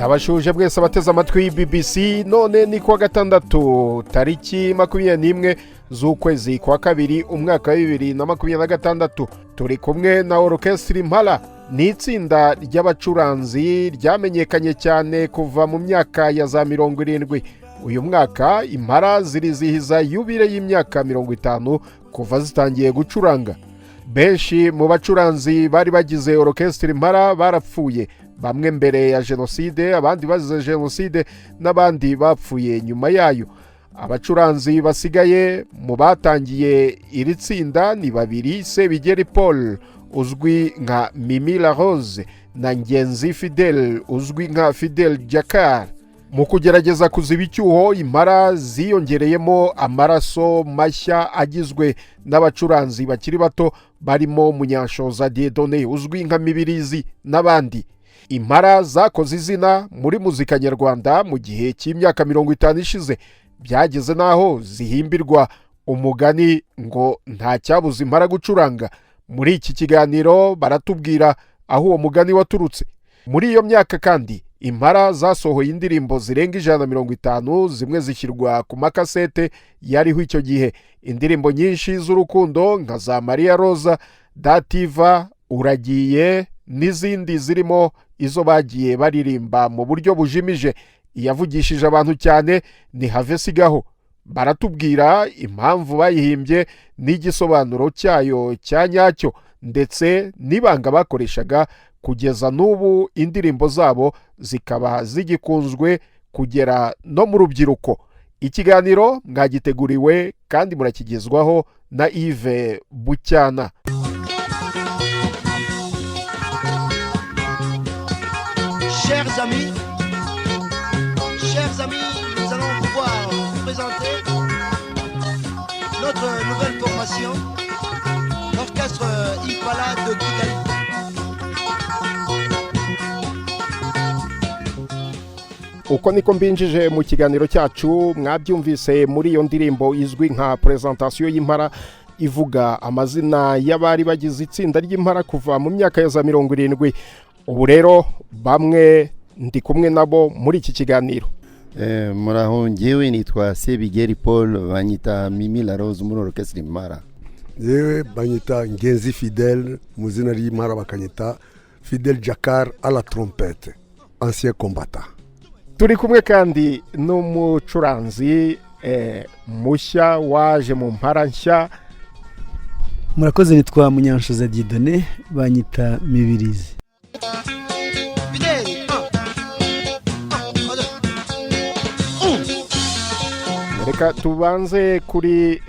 Ndabasuhuje mwese abateze amatwi BBC. None ni kuwa gatandatu, tariki 21 z'ukwezi kwa kabiri, umwaka wa 2026. Turi kumwe na Orchestre Impala. Ni itsinda ry'abacuranzi ryamenyekanye cyane kuva mu myaka ya za 70. Uyu mwaka Impala zirizihiza yubile y'imyaka 50 kuva zitangiye gucuranga. Benshi mu bacuranzi bari bagize Orchestre Impala barapfuye, bamwe mbere ya jenoside, abandi bazize jenoside, n'abandi bapfuye nyuma yayo. Abacuranzi basigaye mu batangiye iri tsinda ni babiri: Sebigeri Paul uzwi nka Mimi La Rose na Ngenzi Fidel uzwi nka Fidel Jakar. Mu kugerageza kuziba icyuho, Impala ziyongereyemo amaraso mashya agizwe n'abacuranzi bakiri bato barimo Munyanshoza Dieudonné uzwi nka Mibirizi n'abandi. Impala zakoze izina muri muzika nyarwanda mu gihe cy'imyaka 50 ishize. Byageze n'aho zihimbirwa umugani ngo "Nta cyabuza Impala gucuranga." Muri iki kiganiro baratubwira aho uwo mugani waturutse. Muri iyo myaka kandi Impala zasohoye indirimbo zirenga 150, zimwe zishyirwa ku makasete yariho icyo gihe. Indirimbo nyinshi z'urukundo nka za Mariya Roza, Dativa, Uragiye n'izindi, zirimo izo bagiye baririmba mu buryo bujimije. Iyavugishije abantu cyane ni Have Sigaho. Baratubwira impamvu bayihimbye n'igisobanuro cyayo cya nyacyo, ndetse n'ibanga bakoreshaga kugeza n'ubu indirimbo zabo zikaba zigikunzwe kugera no mu rubyiruko. Ikiganiro mwagiteguriwe kandi murakigezwaho na Yves Bucyana. Chers amis, chers amis, nous allons pouvoir vous présenter notre nouvelle formation, l'orchestre Impala de Kigali. Uko niko mbinjije mu kiganiro cyacu. Mwabyumvise muri iyo ndirimbo izwi nka présentation y'Impala, ivuga amazina y'abari bagize itsinda ry'Impala kuva mu myaka ya za 70. Ubu rero bamwe ndi kumwe nabo muri iki kiganiro. Muraho, ngewe nitwa Sebigeri Paul, banyita Mimi La Rose muri Orchestre Impala. Yewe, banyita Ngenzi Fidel mu zina ry'Impala, bakanyita Fidel Jakar à la trompette, ancien combattant. Turi kumwe kandi n'umucuranzi mushya waje mu Mpala nshya. Murakoze, nitwa Munyanshoza Dieudonné, banyita Mibirizi. Fidel, un, un, deux, un. Reka tubanze kuri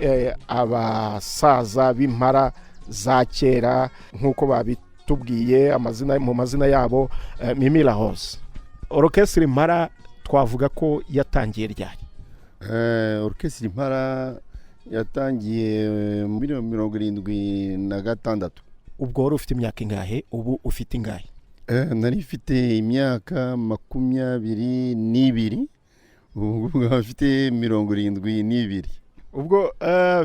abasaza b'Impala za kera nk'uko babitubwiye amazina mu mazina yabo. Mimi La Rose, Orchestre Impala twavuga ko yatangiye ryari? Orchestre Impala yatangiye muri 76. Ubwo wari ufite imyaka ingahe? Ubu ufite ingahe? Nari mfite imyaka 22, ubu ngubu nkaba mfite 72. Ubwo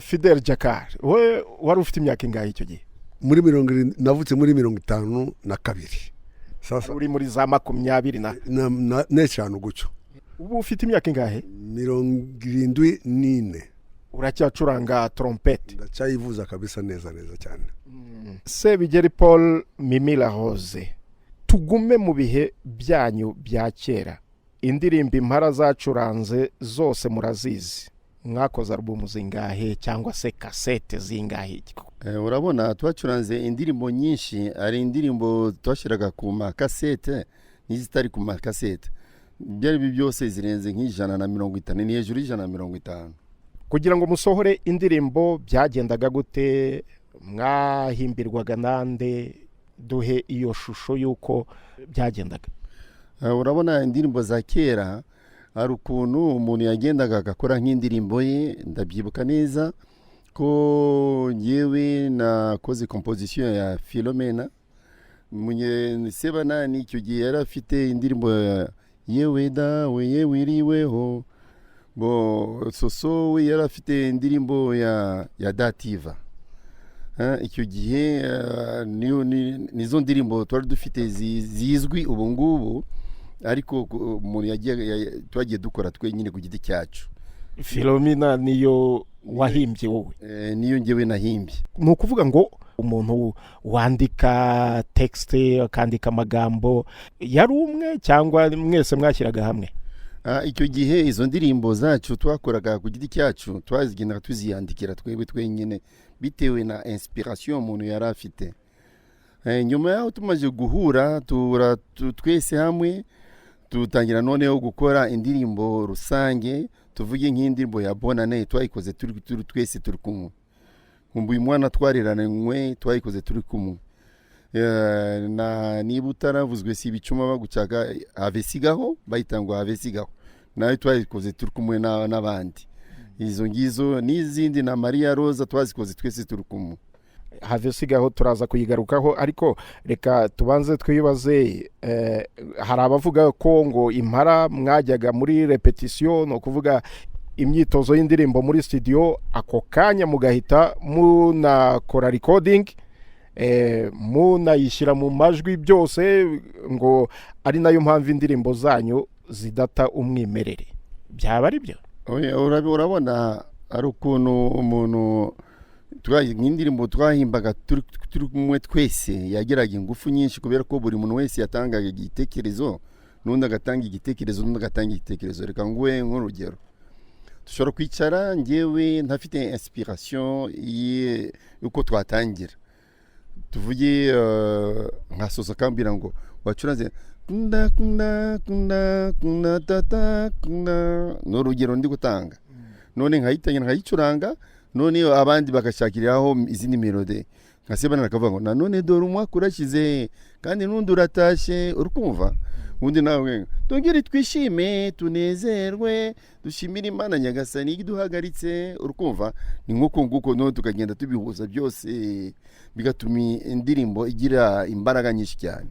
Fidel Jakar, we wari ufite imyaka ingahe icyo gihe? Muri 70, navutse muri 52, sasa Uri muri za makumyabiri na n'eshanu gutyo. Ubu ufite imyaka ingahe? 74. Uracyacuranga trompette? Ndacyayivuza kabisa, neza neza cyane. Sebigeri Paul, Mimi La Rose, tugume mu bihe byanyu bya kera. Indirimbo Impala zacuranze zose murazizi? Mwakoze alubumu zingahe cyangwa se kasete zingahe? Urabona twacuranze indirimbo nyinshi. Hari indirimbo twashyiraga ku makasete n'izitari ku makasete. Ibyo ari byo byose zirenze nk'150, ni hejuru y'150. Kugira ngo musohore indirimbo byagendaga gute? Mwahimbirwaga nande? Duhe iyo shusho y'uko byagendaga. Urabona indirimbo za kera, hari ukuntu umuntu yagendaga agakora nk'indirimbo ye. Ndabyibuka neza ko ngewe nakoze composition ya Philomena Sebanani. Icyo gihe yari afite indirimbo ya Yewe Dawe Yewe Iriweho. Bo Soso we yari afite indirimbo ya Dativa. Icyo gihe nizo ndirimbo twari dufite zizwi ubu ngubu. Ariko umuntu yagiye twagiye dukora twenyine ku giti cyacu. Filomina niyo wahimbye wowe? Niyo ngewe nahimbye. Ni ukuvuga ngo umuntu wandika texte, akandika amagambo, yari umwe cyangwa mwese mwashyiraga hamwe? Icyo gihe izo ndirimbo zacu twakoraga ku giti cyacu twazigendaga tuziyandikira twebwe twenyine bitewe na inspiration umuntu yari afite. Nyuma yaho tumaze guhura twese hamwe, tutangira noneho gukora indirimbo rusange. Tuvuge nk'indirimbo ya Bonane, twayikoze turi twese turi kumwe. Nkumbuye umwana twarerananywe, twayikoze turi kumwe. Na niba utaravuzwe si ibicuma bagucaga, have sigaho, bayita ngo have sigaho, nayo twayikoze turi kumwe n'abandi. Izo ngizo n'izindi na Maria Rosa twazikoze twese turi kumwe. Have sigaho turaza kuyigarukaho, ariko reka tubanze twibaze, hari abavuga ko ngo Impara mwajyaga muri répétition, ni ukuvuga imyitozo y'indirimbo muri studio, ako kanya mugahita munakora recording, munayishyira mu majwi byose, ngo ari nayo mpamvu indirimbo zanyu zidata umwimerere. Byaba ari byo? Oya, urabona ari ukuntu umuntu nk'indirimbo twahimbaga turi kumwe twese yagiraga ingufu nyinshi, kubera ko buri muntu wese yatangaga igitekerezo, n'undi agatanga igitekerezo, n'undi agatanga igitekerezo. Reka nguhe nk'urugero: dushobora kwicara, ngewe ntafite inspiration y'uko twatangira, tuvuge nka Soso akambwira ngo wacuranze kunda kunda kunda kunda tata kunda, ni urugero ndi gutanga, none nkayitangira nkayicuranga, none abandi bagashakiriraho izindi mélodie, nka Sebana akavuga ngo nanone dore umwaka urashize kandi n'undi uratashye, uri kumva, undi nawe tongere twishime tunezerwe dushimire Imana Nyagasani iduhagaritse, uri kumva, ni nk'uko nguko. None tukagenda tubihuza byose, bigatuma indirimbo igira imbaraga nyinshi cyane.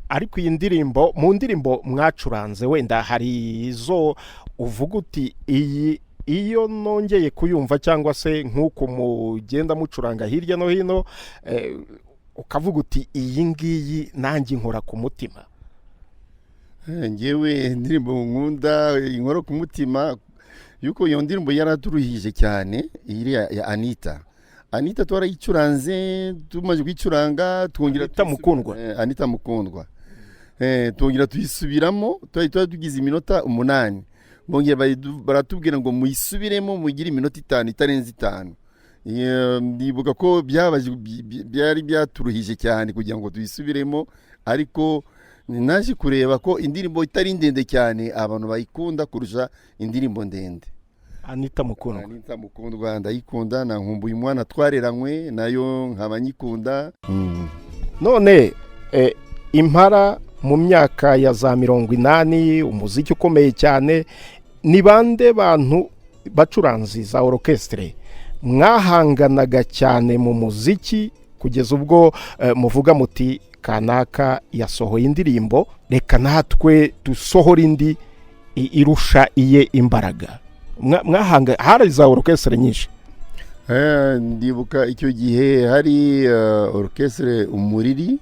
Ariko iyi ndirimbo, mu ndirimbo mwacuranze, wenda hari izo uvuga uti iyi iyo nongeye kuyumva, cyangwa se nk'uko mugenda mucuranga hirya no hino, ukavuga uti iyi ngiyi nanjye inkora ku mutima? Ngewe indirimbo nkunda inkora ku mutima, yuko iyo ndirimbo yaraturuhije cyane, iriya ya Anita. Anita twarayicuranze, tumaze kuyicuranga twongera Anita Mukundwa. Anita Mukundwa. Twongera tuyisubiramo, twari tugize iminota 8, bongera baratubwira ngo muyisubiremo mugire iminota 5, itarenze 5. Ndibuka ko byari byaturuhije cyane kugira ngo tuyisubiremo, ariko naje kureba ko indirimbo itari ndende cyane abantu bayikunda kurusha indirimbo ndende. Anita Mukundwa. Anita Mukundwa ndayikunda, na Nkumbuye umwana twareranywe nayo nkaba nyikunda. None Impara mu myaka ya za 80, umuziki ukomeye cyane, ni bande bantu bacuranzi za orchestre mwahanganaga cyane mu muziki, kugeza ubwo muvuga muti kanaka yasohoye indirimbo, reka natwe dusohore indi irusha iye imbaraga? Mwahanga hari za orchestre nyinshi. Ndibuka icyo gihe hari orchestre Umuriri,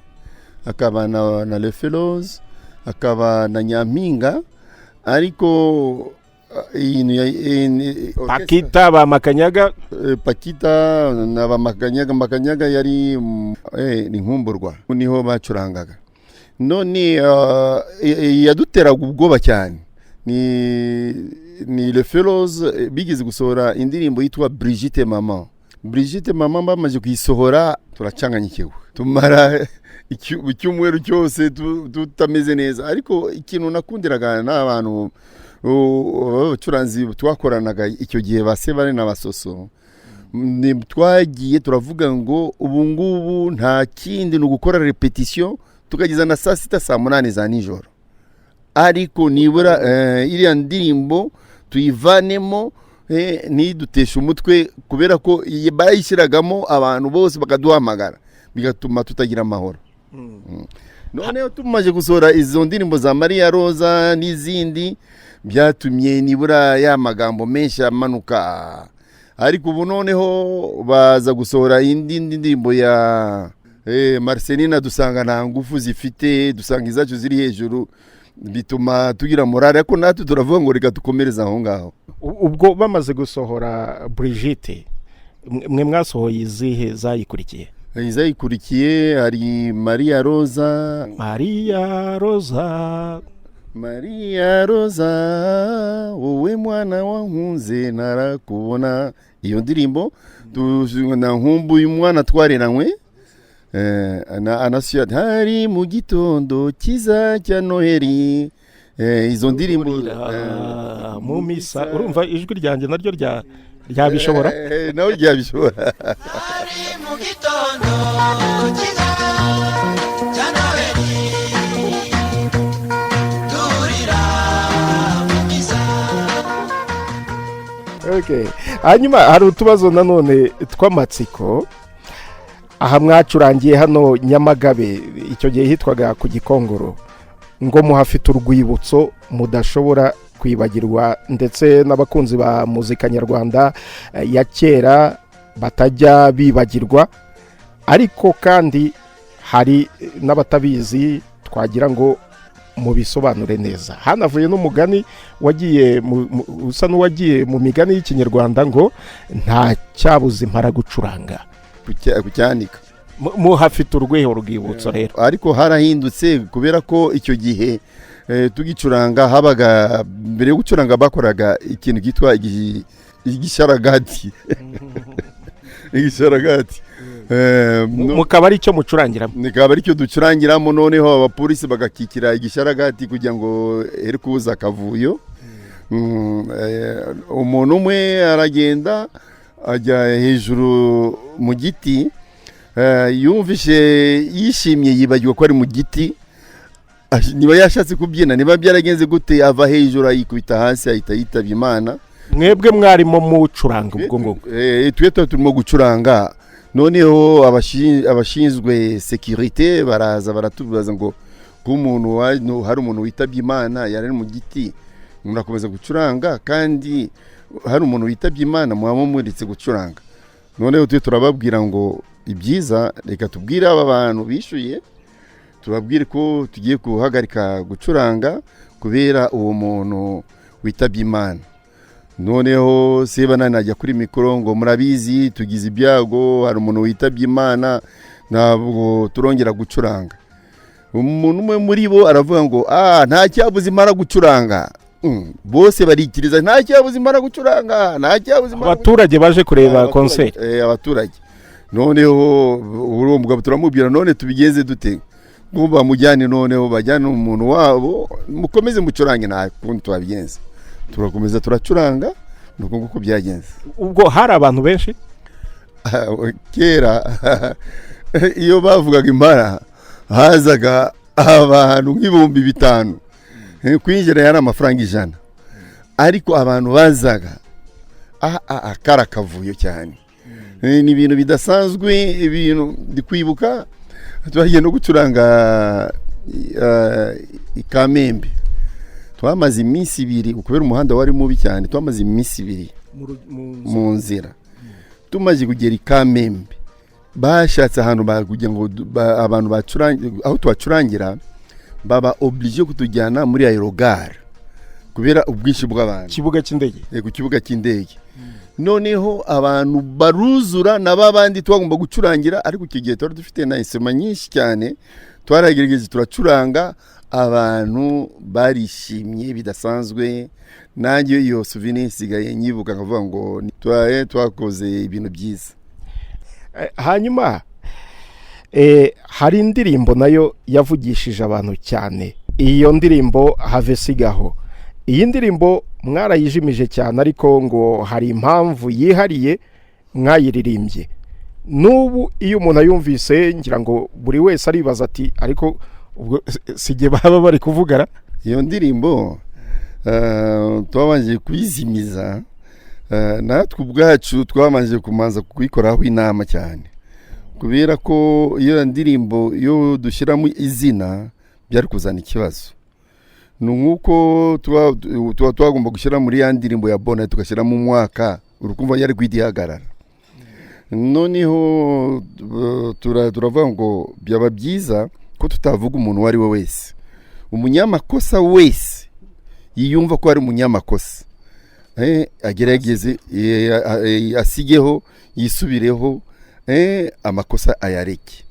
hakaba na Le Fellows, hakaba na Nyampinga, ariko Pakita, ba Makanyaga. Pakita na ba Makanyaga. Makanyaga yari ni Nkumburwa niho bacurangaga. None yaduteraga ubwoba cyane ni Le Fellows. Bigeze gusohora indirimbo yitwa Brigitte Mama. Brigitte Mama bamaze kuyisohora turacanganyikiwe, tumara icyumweru cyose tutameze neza. Ariko ikintu nakundiraga n'abantu b'abacuranzi twakoranaga icyo gihe, ba Sebane na Basoso, ni twagiye turavuga ngo ubu ngubu nta kindi, ni ugukora répétition tukageza na saa 6, saa 8 za nijoro, ariko nibura iriya ndirimbo tuyivanemo, ntiduteshe umutwe, kubera ko iyi bayishyiragamo abantu bose bakaduhamagara, bigatuma tutagira amahoro. Noneho tumaze gusohora izo ndirimbo za Maria Rosa n'izindi, byatumye nibura ya magambo menshi amanuka. Ariko ubu noneho baza gusohora indi ndirimbo ya Marcelina, dusanga nta ngufu zifite, dusanga izacu ziri hejuru. Bituma tugira morale, ariko natwe turavuga ngo reka dukomereze aho ngaho. Ubwo bamaze gusohora Brigitte, mwe mwasohoye izihe zayikurikiye? Izayikurikiye hari Maria Rosa. Maria Rosa. Maria Rosa, wowe mwana wankunze ntarakubona. Iyo ndirimbo na nkumbuye umwana twareranywe, anasuye hari mu gitondo cyiza cya Noheli. Izo ndirimbo Mu misa. Urumva ijwi ryanjye naryo ryabishobora. Nawe ryabishobora. Ari mu gitondo cyiza cya Noheli, turira mu misa. Okay. Hanyuma hari utubazo nanone tw'amatsiko. Aha mwacurangiye hano Nyamagabe, icyo gihe hitwaga ku Gikongoro, ngo muhafite urwibutso mudashobora kwibagirwa, ndetse n'abakunzi ba muzika nyarwanda ya kera batajya bibagirwa. Ariko kandi hari n'abatabizi, twagira ngo mubisobanure neza. Hanavuye n'umugani wagiye usa n'uwagiye mu migani y'Ikinyarwanda ngo nta cyabuze impara gucuranga. Kucyanika. Muhafite urwego rwibutso rero? Ariko harahindutse, kubera ko icyo gihe tugicuranga habaga, mbere yo gucuranga bakoraga ikintu cyitwa igisharagati, igisharagati. Mukaba ari icyo mucurangiramo? Nikaba aricyo ducurangiramo. Noneho abapolisi bagakikira igisharagati kugira ngo ere kubuza akavuyo. Umuntu umwe aragenda ajya hejuru mu giti, yumvishe yishimye, yibagirwa ko ari mu giti. Niba yashatse kubyina, niba byaragenze gute, ava hejuru ayikubita hasi, ahita yitaba Imana. Mwebwe mwarimo mucuranga ubwo ngubwo? Twe tuba turimo gucuranga. Noneho abashinzwe sécurité baraza baratubaza ngo ko umuntu no, hari umuntu witabye Imana yari ari mu giti, murakomeza gucuranga kandi hari umuntu witabye Imana, muba mumuretse gucuranga? Noneho twe turababwira ngo ibyiza, reka tubwire aba bantu bishyuye, tubabwire ko tugiye guhagarika gucuranga kubera uwo muntu witabye Imana. Noneho Sebanani ajya kuri mikoro ngo murabizi, tugize ibyago, hari umuntu witabye Imana, ntabwo turongera gucuranga. Umuntu umwe muri bo aravuga ngo ah, nta cyabuze imara gucuranga. Bose barikiriza, nta cyabuze imara gucuranga, nta cyabuze imara. Abaturage baje kureba Abaturage, concert? Abaturage. Noneho uwo mugabo turamubwira, none tubigenze dute? Ngo bamujyane, noneho bajyane umuntu wabo, mukomeze mucurange, nta kundi tubabigenza. Turakomeza turacuranga, ni uko nguko byagenze. Ubwo hari abantu benshi? Kera iyo bavugaga impara hazaga abantu nk'ibihumbi 5. Kwinjira yari amafaranga 100, ariko abantu bazaga kari akavuyo cyane. Ni ibintu bidasanzwe, ibintu ndi kwibuka. Twagiye no gucuranga i Kamembe, twamaze iminsi 2 kubera umuhanda wari mubi cyane. Twamaze iminsi 2 mu nzira. Tumaze kugera i Kamembe, bashatse ahantu kugira ngo abantu bacurange aho tubacurangira, baba obligé kutujyana muri aérogare kubera ubwinshi bw'abantu. Ikibuga cy'indege? Ku kibuga cy'indege. Noneho abantu baruzura na babandi twagomba gucurangira, ariko icyo gihe twari dufite na instruments nyinshi cyane. Twaragerageje turacuranga, abantu barishimye bidasanzwe. Nanjye iyo souvenir nsigaye nyibuka nkavuga ngo twakoze ibintu byiza. Hanyuma hari indirimbo nayo yavugishije abantu cyane, iyo ndirimbo Have Sigaho. Iyi ndirimbo mwarayijimije cyane, ariko ngo hari impamvu yihariye mwayiririmbye. N'ubu iyo umuntu ayumvise, ngira ngo buri wese aribaza ati ariko ubwo si jye baba bari kuvugana? Iyo ndirimbo twabanje kuyizimiza, natwe ubwacu twabanje kumanza kuyikoraho inama cyane, kubera ko iyo ndirimbo iyo dushyiramo izina byari kuzana ikibazo. Ni nk'uko tuba twagomba gushyira muri ya ndirimbo ya Bona tugashyiramo umwaka, urukumva yari guhita ihagarara. Noneho turavuga ngo byaba byiza ko tutavuga umuntu uwo ari we wese. Umunyamakosa wese yiyumva ko ari umunyamakosa, agerageze asigeho, yisubireho, amakosa ayareke.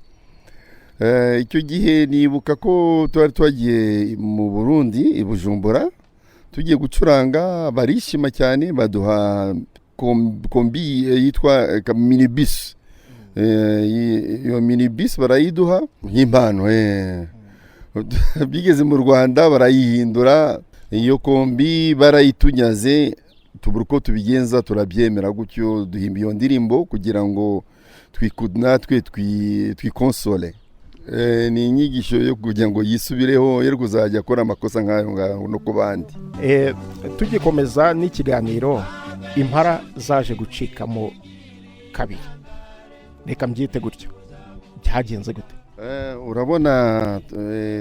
Icyo gihe nibuka ko twari twagiye mu Burundi, i Bujumbura, tugiye gucuranga, barishima cyane, baduha kombi yitwa minibus. Iyo minibus barayiduha nk'impano. Bigeze mu Rwanda barayihindura, iyo kombi barayitunyaze, tubura uko tubigenza, turabyemera gutyo, duhimba iyo ndirimbo kugira ngo natwe twikonsole. Ni inyigisho yo kugira ngo yisubireho, yo kuzajya akora amakosa nk'ayo ngayo no ku bandi. Tugikomeza n'ikiganiro, Impara zaje gucikamo kabiri, reka mbyite gutyo, byagenze gute? Urabona,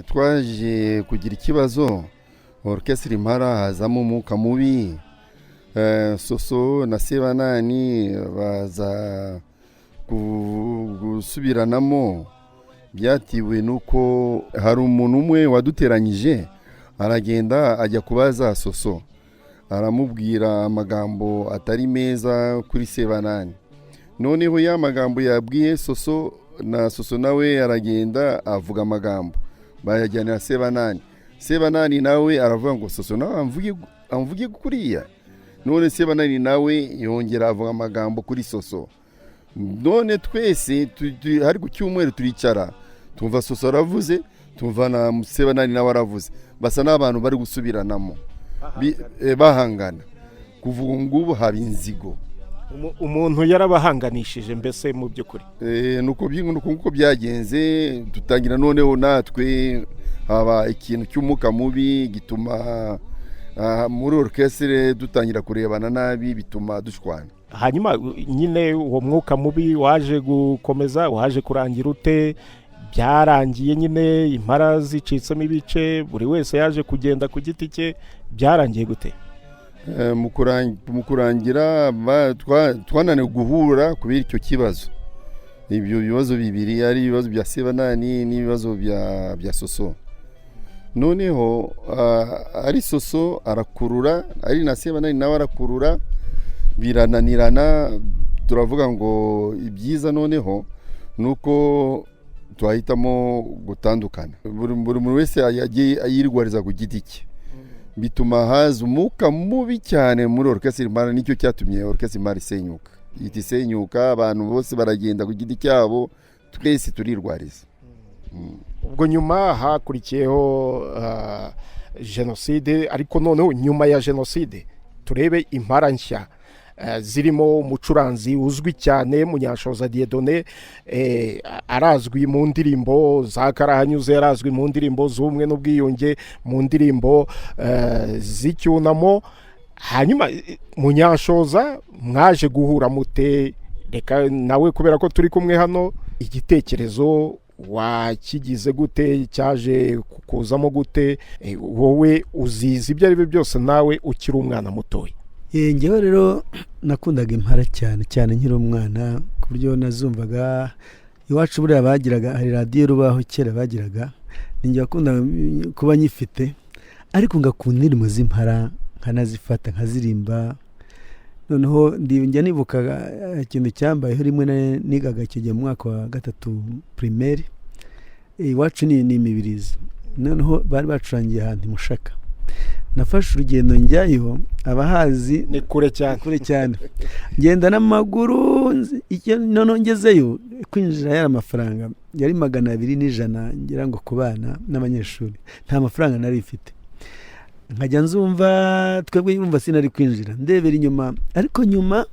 twaje kugira ikibazo, orchestre Impara hazamo umwuka mubi. Soso na Sebanani baza gusubiranamo, byatewe nuko hari umuntu umwe waduteranyije, aragenda ajya kubaza Soso, aramubwira amagambo atari meza kuri Sebanani. Noneho ya magambo yabwiye Soso, na Soso nawe aragenda avuga amagambo, bayajyanira Sebanani. Sebanani nawe aravuga ngo Soso nawe amvuge kuriya. None Sebanani nawe yongera avuga amagambo kuri Soso. None twese hari ku cyumweru, turicara, tumva Soso aravuze, tumva na Sebanani nawe aravuze, basa n'abantu bari gusubiranamo, bahangana. Kuva ubu ngubu haba inzigo. Umuntu yarabahanganishije mbese mu by'ukuri. Nuko nguko byagenze, dutangira noneho natwe haba ikintu cy'umwuka mubi gituma muri orchestre dutangira kurebana nabi, bituma dushwana. Hanyuma nyine uwo mwuka mubi waje gukomeza, waje kurangira ute? Byarangiye nyine Impara zicitsemo ibice, buri wese yaje kugenda ku giti cye, byarangiye gute? Mu kurangira twananiwe guhura kubera icyo kibazo, ibyo bibazo bibiri, ari ibibazo bya Sebanani n'ibibazo bya Soso. Noneho ari Soso arakurura, ari na Sebanani nawe arakurura, birananirana. Turavuga ngo ibyiza noneho ni uko twahitamo gutandukana, buri muntu wese yagiye yirwariza ku giti cye, bituma haza umwuka mubi cyane muri orchestre Impara. Nicyo cyatumye orchestre Impara isenyuka, ihita isenyuka, abantu bose baragenda ku giti cyabo, twese turirwariza. Ubwo nyuma hakurikiyeho jenoside, ariko noneho nyuma ya jenoside turebe Impara nshya zirimo umucuranzi uzwi cyane Munyanshoza Dieudonné, arazwi mu ndirimbo za Karahanyuze, arazwi mu ndirimbo z'ubumwe n'ubwiyunge, mu ndirimbo z'icyunamo. Hanyuma Munyanshoza mwaje guhura mute? Reka nawe, kubera ko turi kumwe hano, igitekerezo wakigize gute? Cyaje kuzamo gute? Wowe uzizi ibyo ari byo byose, nawe ukiri umwana mutoya. Njyewe rero nakundaga Impara cyane cyane nkiri umwana, ku buryo nazumvaga iwacu. Buriya bagiraga, hari radiyo rubaho kera bagiraga, ninjye wakundaga kuba nyifite, ariko ngakunda indirimbo z'Impara, nkanazifata nkazirimba. Noneho njya nibuka ikintu cyambayeho rimwe, nigaga icyo gihe mu mwaka wa gatatu primaire. Iwacu ni Imibirizi. Noneho bari bacurangiye ahantu i Mushaka, nafashe urugendo njyayo, abahazi Ni kure cyane. Kure cyane, ngenda n'amaguru. Noneho ngezeyo, kwinjira yari amafaranga, yari 200 n'ijana ngira ngo, ku bana n'abanyeshuri. Nta mafaranga nari mfite, nkajya nzumva twebwe yumva, sinari kwinjira, ndebera inyuma. Ariko nyuma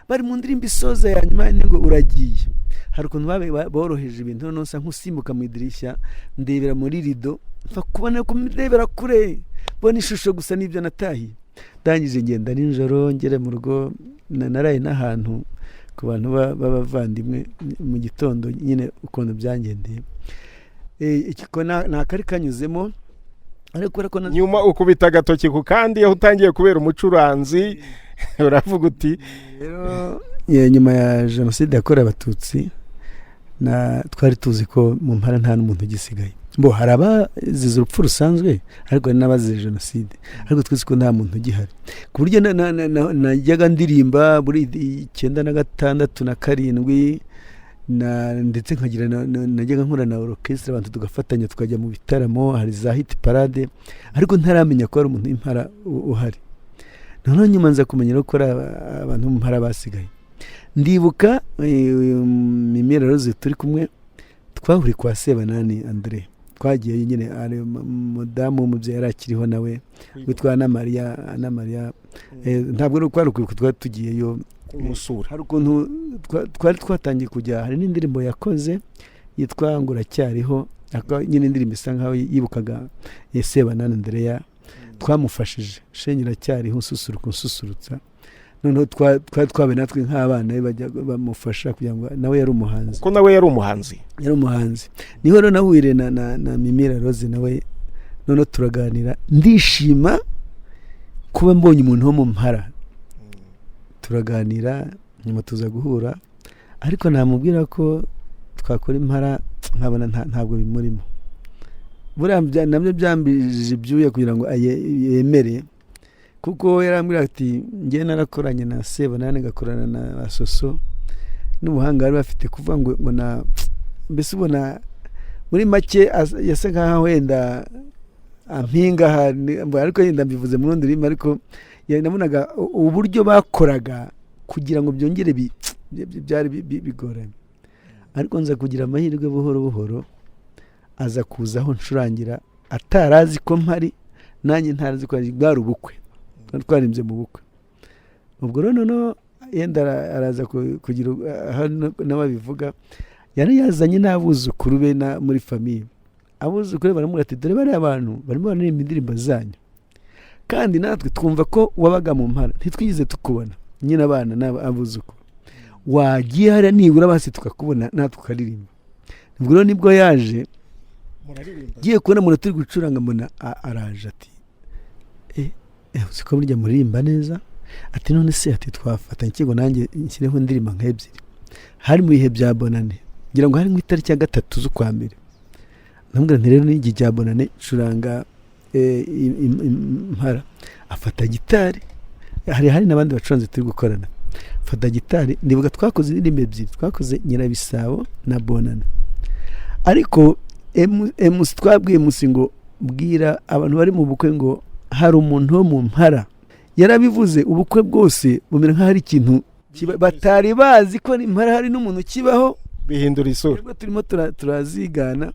bari mu ndirimbo isoza ya nyuma ngo uragiye, hari ukuntu boroheje ibintu, noneho nsa nk'usimbuka mu idirishya, ndebera muri rido, mfa kubona ndebera kure, mbona ishusho gusa, n'ibyo natahiye. Ndangije ngenda nijoro, ngere mu rugo, naraye n'ahantu ku bantu b'abavandimwe. Mu gitondo nyine ukuntu byangendeye, ni akari kanyuzemo, ariko kubera ko Nyuma ukubita agatoki ku kandi, aho utangiye kubera umucuranzi, uravuga uti Rero nyuma ya jenoside yakorewe Abatutsi, na twari tuzi ko mu Mpara nta n'umuntu ugisigaye. Bo hari abazize urupfu rusanzwe, ariko hari n'abazize jenoside, ariko twese ko nta muntu ugihari, ku buryo najyaga ndirimba muri 96 na 7 na ndetse nkagira najyaga nkora na orchestre, abantu tugafatanya tukajya mu bitaramo, hari za hit parade, ariko ntaramenya ko hari umuntu w'impara uhari. Noneho nyuma nza kumenya ko ari abantu b'impara basigaye. Ndibuka Mimi Rose turi kumwe, twahuriye kwa Sebanani Andre, twagiye nyine ari umudamu w'umubyeyi yari akiriho nawe witwa Ana Maria. Ana Maria, ntabwo ari ukwari ukwibuka, twari tugiyeyo umusura. Hari ukuntu twari twatangiye kujya, hari n'indirimbo yakoze yitwa ngo uracyariho, nyine indirimbo isa nkaho yibukaga Sebanani Andrea. Twamufashije shenge iracyariho, ususuruka unsusurutsa. Noneho twari twabe natwe nk'abana be bajya bamufasha kugira ngo nawe yari umuhanzi. Kuko nawe yari umuhanzi. Yari umuhanzi. Niho rero nahuriye na Mimira Rose nawe, noneho turaganira, ndishima kuba mbonye umuntu wo mu mpara. Turaganira, nyuma tuza guhura, ariko namubwira ko twakora impara nkabona ntabwo bimurimo. Buriya nabyo byambijije ibyuya kugira ngo yemere, kuko yarambwira ati njye narakoranye na Sebanani, ngakorana na ba Soso, n'ubuhanga bari bafite, kuvuga ngo na mbese ubona muri make yasa nkaho wenda ampinga aha, ariko yenda mbivuze mu rundi rurimi, ariko nabonaga uburyo bakoraga kugira ngo byongere byari bigoranye. Ariko nza kugira amahirwe, buhoro buhoro aza kuza aho ncurangira, atarazi ko mpari, nanjye ntarazi ko bwari ubukwe, twari twarimbye mu bukwe. Ubwo rero noneho yenda araza kugira aho nawe abivuga, yari yazanye n'abuzukuru be muri famille. Abuzukuru be baramubwira ati dore bariya bantu barimo bararirimba indirimbo zanyu, kandi natwe twumva ko wabaga mu mpara, ntitwigeze tukubona nyine, abana n'abuzukuru, wagiye hariya nibura basi tukakubona natwe ukaririmba. Ubwo rero nibwo yaje, ngiye kubona umuntu turi gucuranga, mbona araje ati uzi ko burya muririmba neza, ati none se, ati twafatanya ikigo nanjye nshyireho indirimbo nk'ebyiri. Hari mu bihe bya Bonane, ngira ngo hari mu itariki ya 3 z'ukwa mbere. Ndamubwira nti rero n'igi rya Bonane curanga impara. Afata gitari, hari n'abandi bacuranzi turi gukorana, afata gitari. Ndibuka twakoze indirimbo ebyiri, twakoze Nyirabisabo na Bonane. Ariko emusi twabwiye emusi ngo bwira abantu bari mu bukwe ngo hari umuntu wo mu mpara yarabivuze, ubukwe bwose bumera nk'aho hari ikintu batari bazi ko impara hari n'umuntu ukibaho, bihindura isura. Twebwe turimo turazigana,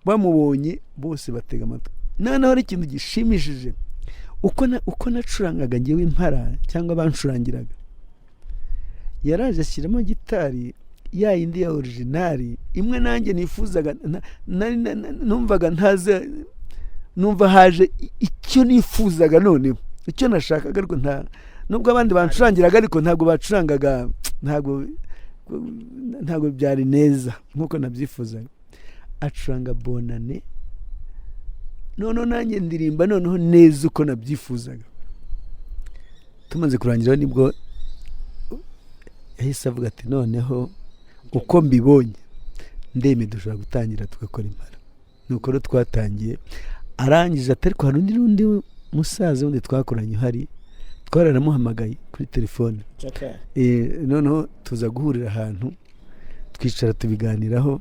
bamubonye bose batega amatwi. Noneho hari ikintu gishimishije, uko nacurangaga njyewe impara cyangwa bancurangiraga, yaraje ashyiramo gitari ya yindi ya original, imwe nanjye nifuzaga, numvaga ntaze, numva haje icyo nifuzaga, noneho icyo nashakaga. Ariko nta nubwo abandi bancurangiraga, ariko ntabwo bacurangaga, ntabwo byari neza nkuko nabyifuzaga. Acuranga Bonane, noneho nanjye ndirimba noneho neza uko nabyifuzaga. Tumaze kurangira nibwo yahise avuga ati noneho uko mbibonye ndemeye, dushobora gutangira tugakora impara. Nuko rero twatangiye. Arangije ati ariko hari undi n'undi musaza wundi twakoranye uhari, twaranamuhamagaye kuri telefone. Noneho tuza guhurira ahantu, twicara tubiganiraho.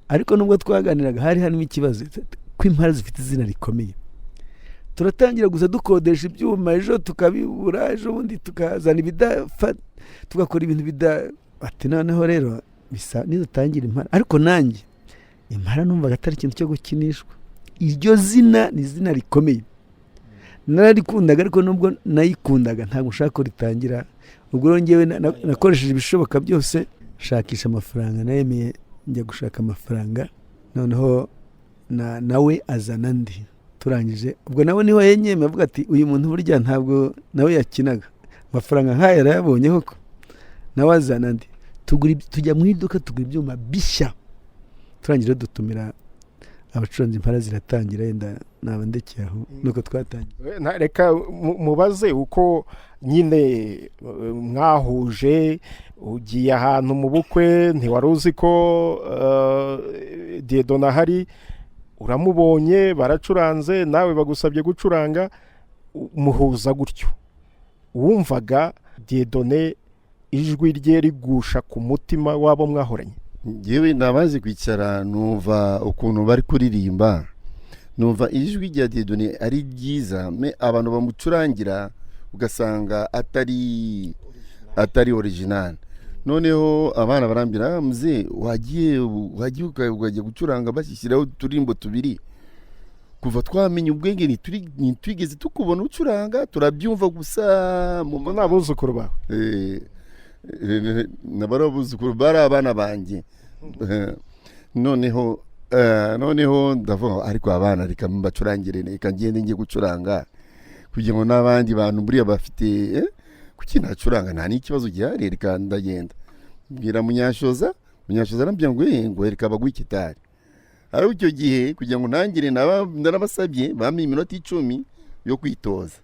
Ariko nubwo twaganiraga hari harimo ikibazo ko impara zifite izina rikomeye. Turatangira gusa dukodesha ibyuma, ejo tukabibura, ejo bundi tukazana ibidafa, tugakora ibintu bida. Ati noneho rero bisa nidutangira impara, ariko nanjye impara numvaga atari ikintu cyo gukinishwa. Iryo zina ni izina rikomeye, nararikundaga, ariko nubwo nayikundaga ntabwo nshaka ko ritangira. Ubwo rero njyewe nakoresheje ibishoboka byose nshakisha amafaranga, naremeye njya gushaka amafaranga, noneho nawe azana andi. Turangije ubwo nawe niho yenyemeye, avuga ati uyu muntu burya ntabwo nawe yakinaga, amafaranga nk'aya yarayabonye koko. Nawe azana andi, tujya mu iduka tugura ibyuma bishya. Turangije dutumira abacuranzi, impara ziratangira. Yenda naba ndekeye aho, nuko twatangiye. Reka mubaze uko nyine mwahuje. Ugiye ahantu mu bukwe, ntiwari uzi ko Dieudonné ahari. Uramubonye, baracuranze, nawe bagusabye gucuranga, muhuza gutyo. Wumvaga Dieudonné ijwi rye rigusha ku mutima w'abo mwahoranye? Ngewe nabaje kwicara, numva ukuntu bari kuririmba, numva ijwi rya Dieudonné ari ryiza, mais abantu bamucurangira ugasanga atari original. Noneho abana barambwira: "Ah, muze wagiye ukajya gucuranga, bashyishyiraho uturimbo tubiri. Kuva twamenya ubwenge ntitwigeze tukubona ucuranga, turabyumva gusa mu Ubwo ni abuzukuru bawe? Nabari abuzukuru, bari abana banjye. Noneho ndavuga: ariko abana reka mbacurangire, reka ngende njye gucuranga kugira ngo n'abandi bantu buriya bafite, kuki ntacuranga? Nta n'ikibazo gihari, reka ndagenda." Mbwira Munyashoza, Munyashoza arambwira ngo ngo reka baguhe ikitari. Ariko icyo gihe kugira ngo ntangire narabasabye bampa iminota 10 yo kwitoza,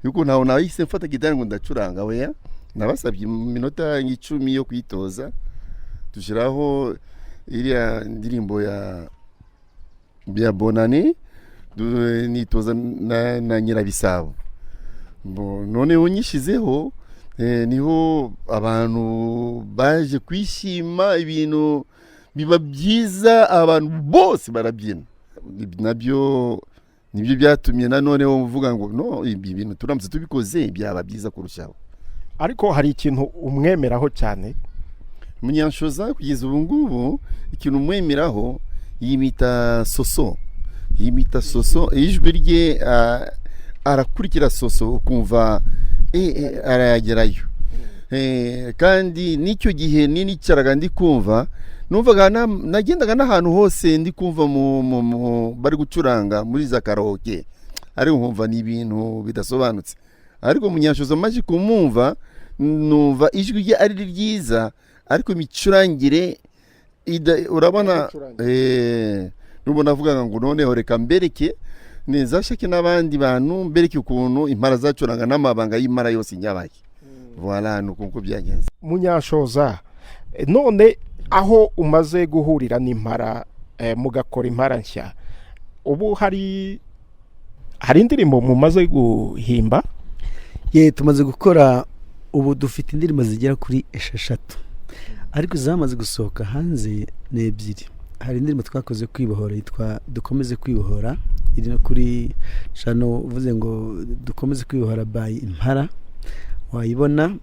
yuko ntawe nahise mfata gitari ngo ndacuranga. Weya, nabasabye iminota 10 yo kwitoza, dushyiraho iriya ndirimbo ya Bonane, nitoza na Nyirabisabo. Noneho nyishyizeho, niho abantu baje kwishima, ibintu biba byiza, abantu bose barabyina. Ibi nabyo nibyo byatumye nanoneho mvuga ngo no ibi bintu turamutse tubikoze byaba byiza kurushaho. Ariko hari ikintu umwemeraho cyane? Munyanshoza kugeza ubu ngubu ikintu umwemeraho, yimita Soso, yimita Soso. Ijwi rye, arakurikira Soso, ukumva arayagerayo. Kandi n'icyo gihe nicaraga ndi kumva, numvaga nagendaga n'ahantu hose ndi kumva bari gucuranga muri za karaoke, ariko nkumva ni ibintu bidasobanutse. Ariko Munyanshoza maze kumwumva, numva ijwi rye ari ryiza, ariko imicurangire urabona, nubwo navugaga ngo noneho reka mbereke nzashake n'abandi bantu, mbereke ukuntu Impara zacuranga n'amabanga y'Impara yose nyabaye. Voilà, ni uko nguko byagenze. Munyashoza, none aho umaze guhurira n'Impara, mugakora Impara nshya, ubu hari indirimbo mumaze guhimba? Ye, tumaze gukora, ubu dufite indirimbo zigera kuri 6, ariko zamaze gusohoka hanze ni ebyiri. Hari indirimbo twakoze kwibohora yitwa "Dukomeze Kwibohora", iri no kuri channel. Uvuze ngo "Dukomeze Kwibohora" by Impara wayibona.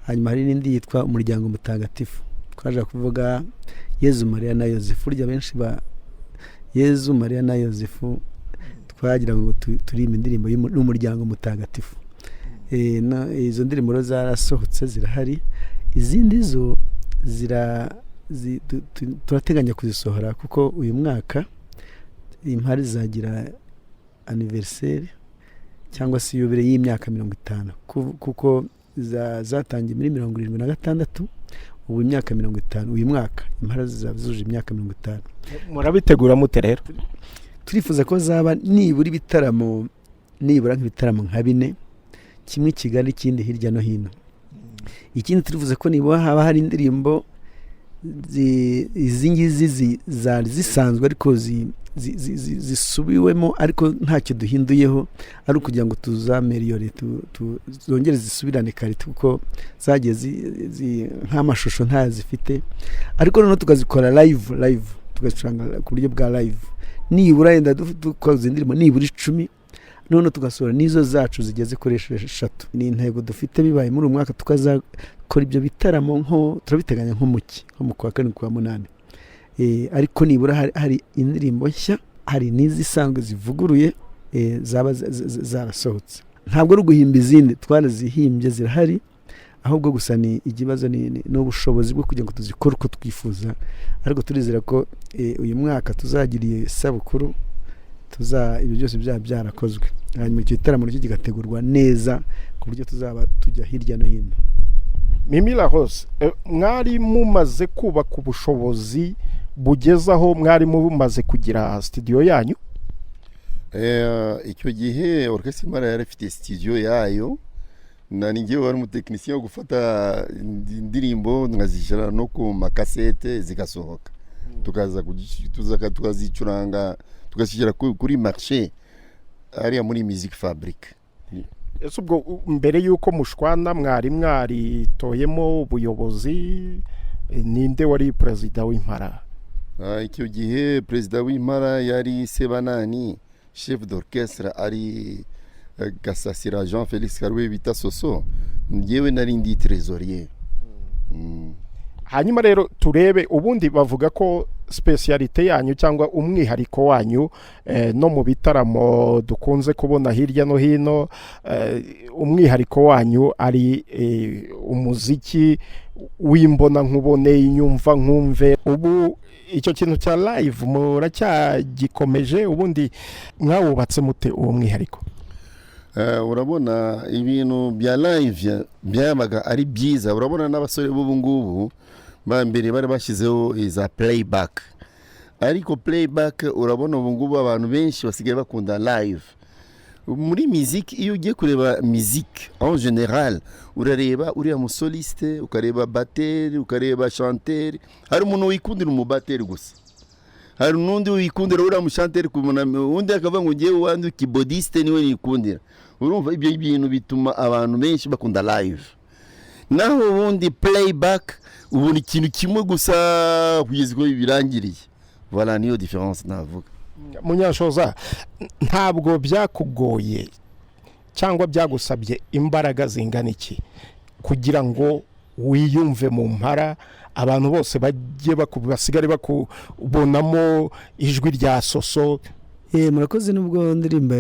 Hanyuma hari n'indi yitwa "Umuryango Mutagatifu", twaje kuvuga Yezu, Mariya na Yosefu. Burya benshi ba Yezu, Mariya na Yosefu, twagira ngo turirimbe indirimbo y'umuryango mutagatifu. Izo ndirimbo rero zarasohotse, zirahari. Izindi zo turateganya kuzisohora, kuko uyu mwaka Impara izagira anniversaire cyangwa se yubile y'imyaka 50, kuko zatangiye muri 76, ubu imyaka 50. Uyu mwaka Impara zizaba zujuje imyaka 50. Murabitegura mute rero? Turifuza ko zaba nibura ibitaramo, nibura nk'ibitaramo nka bine, kimwe i Kigali, ikindi hirya no hino. Ikindi turifuza ko nibura haba hari indirimbo izi ngizi zari zisanzwe ariko zisubiwemo, ariko ntacyo duhinduyeho, ari ukugira ngo tuzaméliore, zongere zisubirane qualité, kuko zagiye nk'amashusho ntayo zifite. Ariko noneho tukazikora live, live tugacuranga ku buryo bwa live, nibura yenda dukoze indirimbo nibura 10, noneho tugasohora n'izo zacu zigeze kuri 6. Ni intego dufite, bibaye muri uyu mwaka tukazakora ibyo bitaramo, nko turabiteganya nko mu kwa karindwi, kwa munani. Ariko nibura hari indirimbo nshya, hari n'izisanzwe zivuguruye, zaba zarasohotse. Ntabwo ari uguhimba izindi, twarazihimbye zirahari, ahubwo gusa ni ikibazo ni ubushobozi bwo kugira ngo tuzikore uko twifuza. Ariko turizera ko uyu mwaka tuzagira isabukuru, tuza ibyo byose byaba byarakozwe, hanyuma icyo gitaramo nacyo kigategurwa neza ku buryo tuzaba tujya hirya no hino. Mimi La Rose, mwari mumaze kubaka ubushobozi bugeze aho mwari mumaze kugira studio yanyu? Icyo gihe Orchestre Impara yari ifite studio yayo, na ni njyewe wari umutekinisiye wo gufata indirimbo nkazishyira no ku makasete zigasohoka. Tukaza tukazicuranga, tugashyira kuri marché hariya muri Music Fabric. Ese ubwo mbere y'uko mushwana mwari mwaritoyemo ubuyobozi? Ninde wari perezida w'Impara? Icyo gihe perezida w'Impara yari Sebanani, chef d'orchestre ari Gasasira Jean Felix Karwe bita Soso, njyewe nari ndi trésorier. Hanyuma rero turebe, ubundi bavuga ko spécialité yanyu cyangwa umwihariko wanyu, no mu bitaramo dukunze kubona hirya no hino, umwihariko wanyu ari umuziki w'imbona nkubone, inyumva nkumve. Ubu icyo kintu cya live muracyagikomeje? Ubundi mwawubatse mute uwo mwihariko? Urabona ibintu bya live byabaga ari byiza. Urabona n'abasore b'ubu ngubu ba mbere bari bashyizeho iza playback, ariko playback, urabona ubu ngubu abantu benshi basigaye bakunda live muri musique. Iyo ugiye kureba musique en général, urareba uriya musoliste, ukareba batteur, ukareba chanteur. Hari umuntu wikundira umubatteur gusa, hari n'undi wikundira uriya muchanteur, undi akavuga ngo ngewe wandi keyboardiste niwe nikundira. Urumva ibyo bintu bituma abantu benshi bakunda live, naho ubundi playback ubona ikintu kimwe gusa kugeza ubwo birangiriye. Voilà, niyo différence navuga. Munyanshoza, ntabwo byakugoye cyangwa byagusabye imbaraga zingana iki kugira ngo wiyumve mu Mpara, abantu bose bajye basigare bakubonamo ijwi rya Soso? Murakoze. Nubwo ndirimba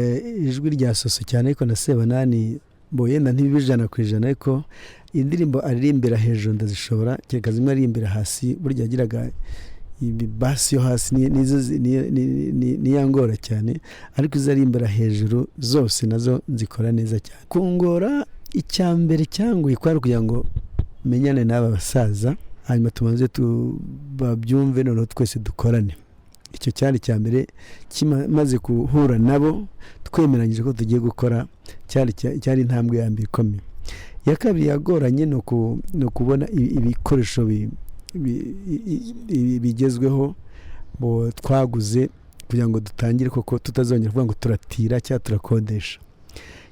ijwi rya Soso cyane, ariko na Sebanani bo yenda ntibibe 100%, ariko indirimbo aririmbira hejuru ndazishobora, kereka zimwe aririmbira hasi. Burya yagiraga bass yo hasi, nizo niyangora cyane, ariko izo aririmbira hejuru zose nazo nzikora neza cyane. Kungora, icya mbere cyangoye kwari kugira ngo menyane n'aba basaza, hanyuma tubanze babyumve, noneho twese dukorane. Icyo cyari icya mbere. Maze guhura nabo, twemeranyije ko tugiye gukora, cyari intambwe ya mbere ikomeye. Iya kabiri yagoranye ni ukubona ibikoresho bigezweho bo twaguze kugira ngo dutangire koko, tutazongera kuvuga ngo turatira cyangwa turakodesha.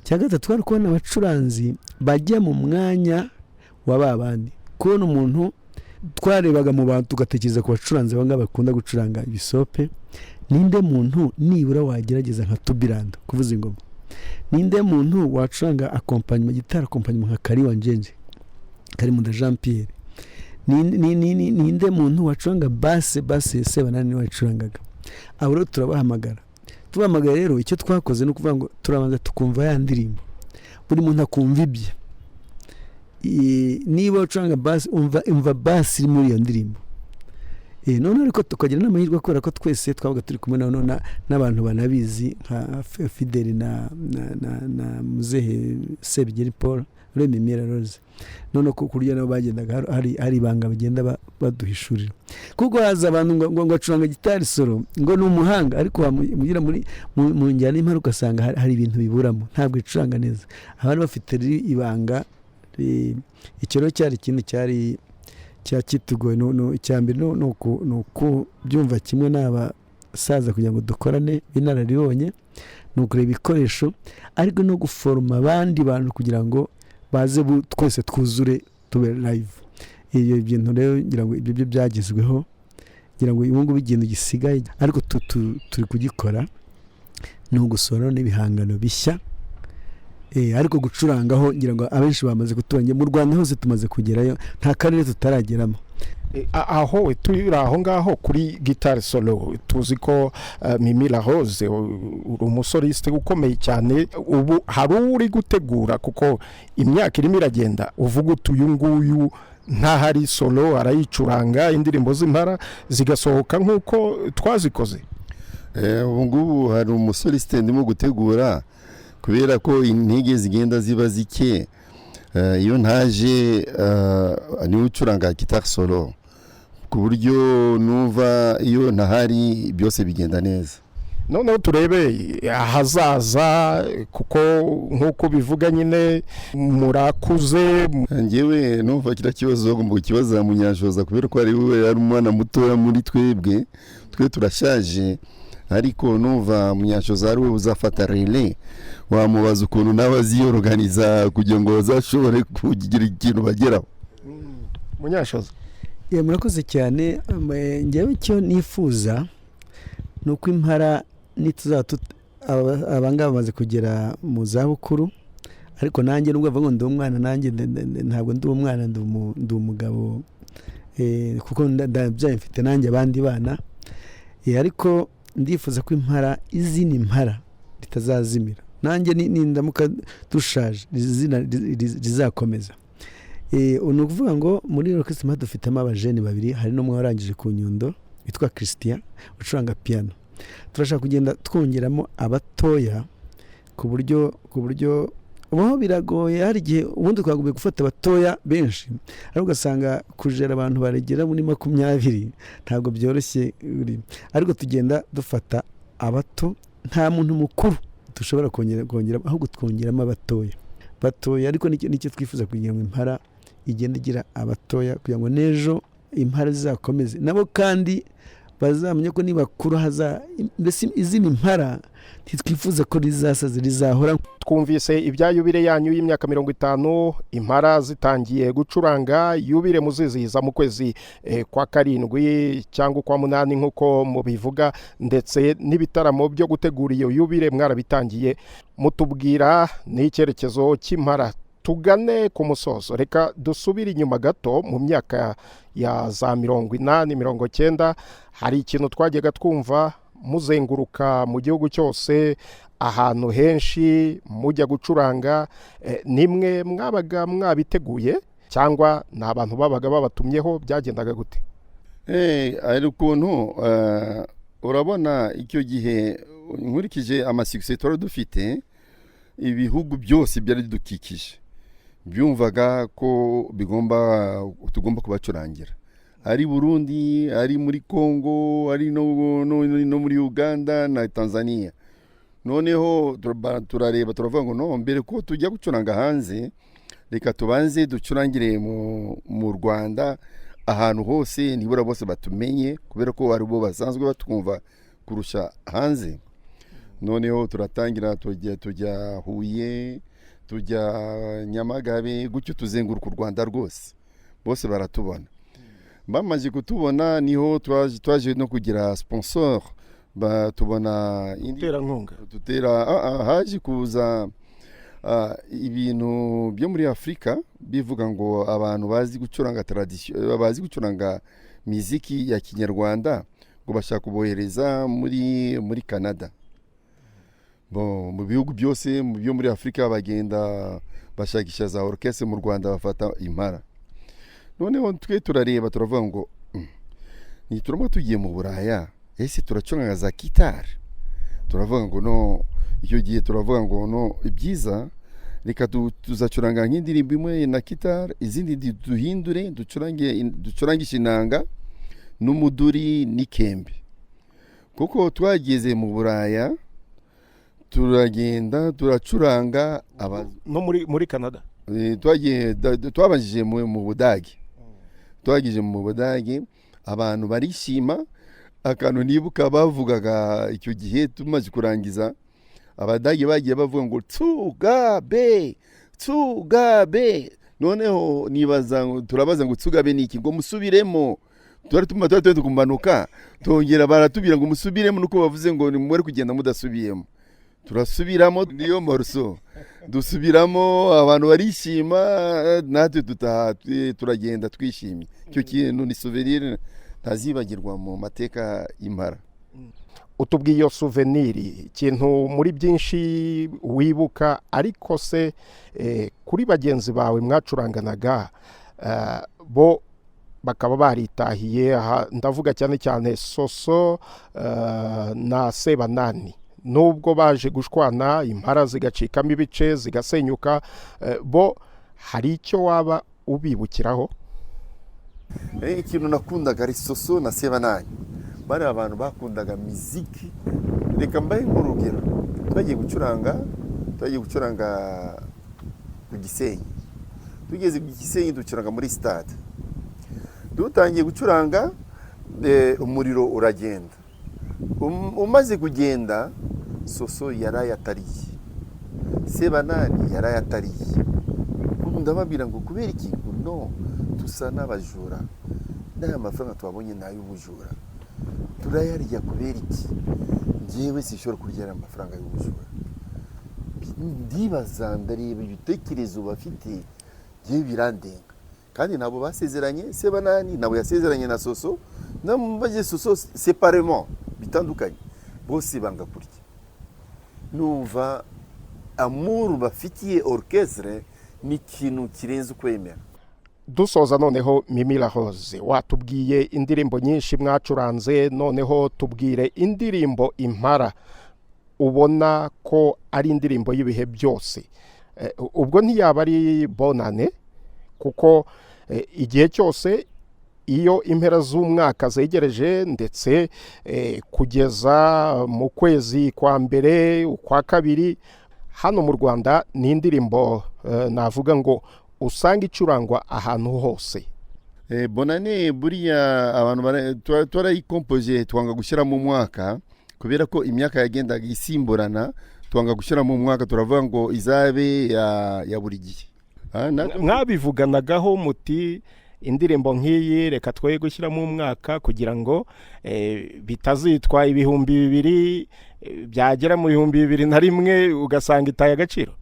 Icya gatatu twari kubona abacuranzi bajya mu mwanya wa ba bandi, kubona umuntu twarebaga mu bantu tugatekereza ku bacuranzi aba ngaba bakunda gucuranga ibisope, ninde muntu nibura wagerageza nka tubirando kuvuza ingoma, ninde muntu wacuranga accompagnement, gitari accompagnement nka Kariwa Njenje Karimunda Jean Pierre, ninde muntu wacuranga basse. Basse Sebanani niwe wayicurangaga. Abo rero turabahamagara. Tubahamagara rero, icyo twakoze ni ukuvuga ngo turabanza tukumva ya ndirimbo, buri muntu akumva ibye. Niba ucuranga basse, umva basse iri muri iyo ndirimbo. Noneho ariko tukagira n'amahirwe kubera ko twese twabaga turi kumwe n'abantu banabizi nka Fideli na muzehe Sebigeri Paul Remy Mira Rose. Noneho ku buryo nabo bagendaga hari ibanga bagenda baduhishurira, kuko haza abantu ngo acuranga gitari solo, ngo ni umuhanga, ariko wamugira muri mu njyana y'Impara ugasanga hari ibintu biburamo, ntabwo icuranga neza. Abari bafite rero ibanga. Icyo rero cyari ikintu cyari cya kitugoye. Icya mbere ni ukubyumva kimwe n'abasaza kugira ngo dukorane b'inararibonye, ni ukureba ibikoresho, ariko no guforoma abandi bantu kugira ngo baze twese twuzure tube live. Ibyo bintu rero ngira ngo ibyo byo byagezweho. Ngira ngo ubu ngubu ikintu gisigaye, ariko turi kugikora, ni ugusohora n'ibihangano bishya. Ariko gucurangaho ngira ngo abenshi bamaze kuturangira mu Rwanda hose, tumaze kugerayo, nta karere tutarageramo. Aho turi aho ngaho kuri gitari solo, tuzi ko Mimi La Rose uri umusoliste ukomeye cyane. Ubu hari uwo uri gutegura? Kuko imyaka irimo iragenda, uvuga uti uyu nguyu ntahari solo arayicuranga, indirimbo z'Impara zigasohoka nk'uko twazikoze. Ubu ngubu hari umusoliste ndimo gutegura, kubera ko intege zigenda ziba zike. Iyo ntaje, niwe ucuranga gitari solo, ku buryo numva iyo ntahari byose bigenda neza. Noneho turebe ahazaza, kuko nk'uko bivuga nyine murakuze. Njyewe numva kiriya kibazo bagomba kukibaza Munyanshoza, kubera ko ari we ari umwana mutoya muri twebwe. Twe turashaje, ariko numva Munyanshoza ari we uzafata relais. Wamubaza ukuntu nawe aziyoroganiza kugira ngo bazashobore kugira ikintu bageraho. Munyanshoza. Yeah, murakoze cyane. Njyewe icyo nifuza ni uko Impara nituzaba abangaba bamaze kugera mu zabukuru, ariko nanjye nubwo bavuga ngo ndi umwana, nanjye ntabwo ndi umwana, ndi umugabo, kuko ndabyaye, mfite nanjye abandi bana. Ariko ndifuza ko Impara, izina Impara ritazazimira, nanjye nindamuka dushaje izina rizakomeza. Ni ukuvuga ngo muri orchestre Impara dufitemo abajene babiri, hari n'umwe warangije ku Nyundo witwa Christian ucuranga piano. Turashaka kugenda twongeramo abatoya ku buryo ubaho biragoye. Hari igihe ubundi twagomba gufata abatoya benshi, ariko ugasanga kujera abantu baregera muri 20 ntabwo byoroshye. Ariko tugenda dufata abato, nta muntu mukuru dushobora kongera, ahubwo twongeramo abatoya batoya. Ariko nicyo twifuza, kugira ngo Impara igende igira abatoya, kugira ngo n'ejo Impara zizakomeze, nabo kandi bazamenye ko nibakuru haza mbese izina Impara ntitwifuza ko rizasaza, rizahora. Twumvise ibya yubile yanyu y'imyaka 50 Impara zitangiye gucuranga, yubile muzizihiza mu kwezi kwa karindwi cyangwa ukwa munani nk'uko mubivuga, ndetse n'ibitaramo byo gutegura iyo yubile mwarabitangiye, mutubwira n'icyerekezo cy'Impara. Tugane ku musozo, reka dusubire inyuma gato mu myaka ya za 80, 90. Hari ikintu twajyaga twumva muzenguruka mu gihugu cyose, ahantu henshi mujya gucuranga. Nimwe mwabaga mwabiteguye cyangwa ni abantu babaga babatumyeho? Byagendaga gute? Hari ukuntu, urabona icyo gihe, nkurikije amasuccès twari dufite, ibihugu byose byari bidukikije byumvaga ko bigomba tugomba kubacurangira, ari Burundi, ari muri Congo, ari no muri Uganda na Tanzania. Noneho turareba, turavuga ngo no mbere ko tujya gucuranga hanze, reka tubanze ducurangire mu Rwanda ahantu hose, nibura bose batumenye, kubera ko ari bo basanzwe batwumva kurusha hanze. Noneho turatangira, tujya Huye, tujya Nyamagabe, gutyo tuzenguruka u Rwanda rwose, bose baratubona. Bamaze kutubona niho twaje no kugira sponsor, tubona indi Terankunga. Dutera haje kuza ibintu byo muri Afurika bivuga ngo abantu bazi gucuranga tradition, bazi gucuranga miziki ya kinyarwanda, ngo bashaka kubohereza muri Canada. Bon, mu bihugu byose mu byo muri Afurika bagenda bashakisha za orchestre mu Rwanda, bafata Impara. Noneho twe turareba, turavuga ngo "Nituramo tugiye mu Buraya, ese turacuranga za gitari?" Turavuga ngo no, icyo gihe turavuga ngo no, ibyiza reka tuzacuranga nk'indirimbo imwe na gitari, izindi duhindure, ducurange, ducurangishe inanga n'umuduri n'ikembe. Kuko twageze mu Buraya, turagenda turacuranga No muri Canada? Twagiye twabajije mu Budage, twagije mu Budage abantu barishima. Akantu nibuka bavugaga icyo gihe tumaze kurangiza, Abadage bagiye bavuga ngo "Tsugabe, tsugabe". Noneho nibaza turabaza ngo "Tsugabe ni iki?" Ngo "Musubiremo". Twari turi kumanuka, tongera baratubwira ngo "Musubiremo", nuko bavuze ngo nimwe kugenda mudasubiyemo. Turasubiramo niyo morceau, dusubiramo, abantu barishima, natwe tutaha turagenda twishimye. Icyo kintu ni souvenir ntazibagirwa mu mateka y'Impara. Utubwiye iyo souvenir, ikintu muri byinshi wibuka. Ariko se kuri bagenzi bawe mwacuranganaga, bo bakaba baritahiye, aha ndavuga cyane cyane Soso na Sebanani, nubwo baje gushwana Impara zigacikamo ibice zigasenyuka, bo hari icyo waba ubibukiraho? Ikintu nakundaga ari Soso na Sebanani. Bari abantu bakundaga miziki. Reka mbahe nk'urugero: twagiye gucuranga ku Gisenyi. Tugeze ku Gisenyi, ducuranga muri stade. Dutangiye gucuranga, umuriro uragenda. Umaze kugenda, Soso yarayatariye, Sebanani yarayatariye. Ubu ndababwira ngo kubera iki? Ngo no dusa n'abajura, n'aya mafaranga twabonye ni ay'ubujura, turayarya kubera iki? Njyewe sinshobora kurya aya mafaranga y'ubujura. Ndibaza, ndareba ibitekerezo bafite, njyewe birandenga. Kandi ntabwo basezeranye, Sebanani ntabwo yasezeranye na Soso, namubaze Soso séparément, bitandukanye, bose banga kurya. Numva amour bafitiye orchestre ni ikintu kirenze ukwemera. Dusoza noneho, Mimi La Rose, watubwiye indirimbo nyinshi mwacuranze. Noneho tubwire indirimbo Impara ubona ko ari indirimbo y'ibihe byose. Ubwo ntiyaba ari Bonane, kuko igihe cyose iyo impera z'umwaka zegereje, ndetse kugeza mu kwezi kwa mbere, ukwa kabiri, hano mu Rwanda ni indirimbo navuga ngo usanga icurangwa ahantu hose. Bonane buriya abantu twarayikompoje, twanga gushyiramo umwaka kubera ko imyaka yagendaga isimburana. Twanga gushyiramo umwaka, turavuga ngo izabe ya buri gihe. Mwabivuganagaho muti indirimbo nk'iyi reka twoye gushyiramo umwaka kugira ngo bitazitwa 2000, byagera mu 2001 ugasanga itaye agaciro?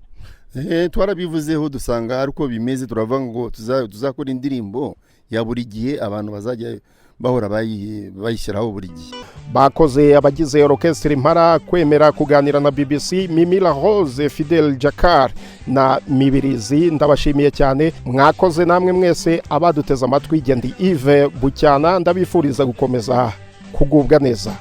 Twarabivuzeho, dusanga ari uko bimeze. Turavuga ngo tuzakora indirimbo ya buri gihe, abantu bazajya bahora bayishyiraho buri gihe. Bakoze abagize Orchestre Impara kwemera kuganira na BBC. Mimi La Rose, Fidel Jakar na Mibirizi, ndabashimiye cyane. Mwakoze namwe mwese abaduteze amatwi. Gendi Yves Bucyana, ndabifuriza gukomeza kugubwa neza.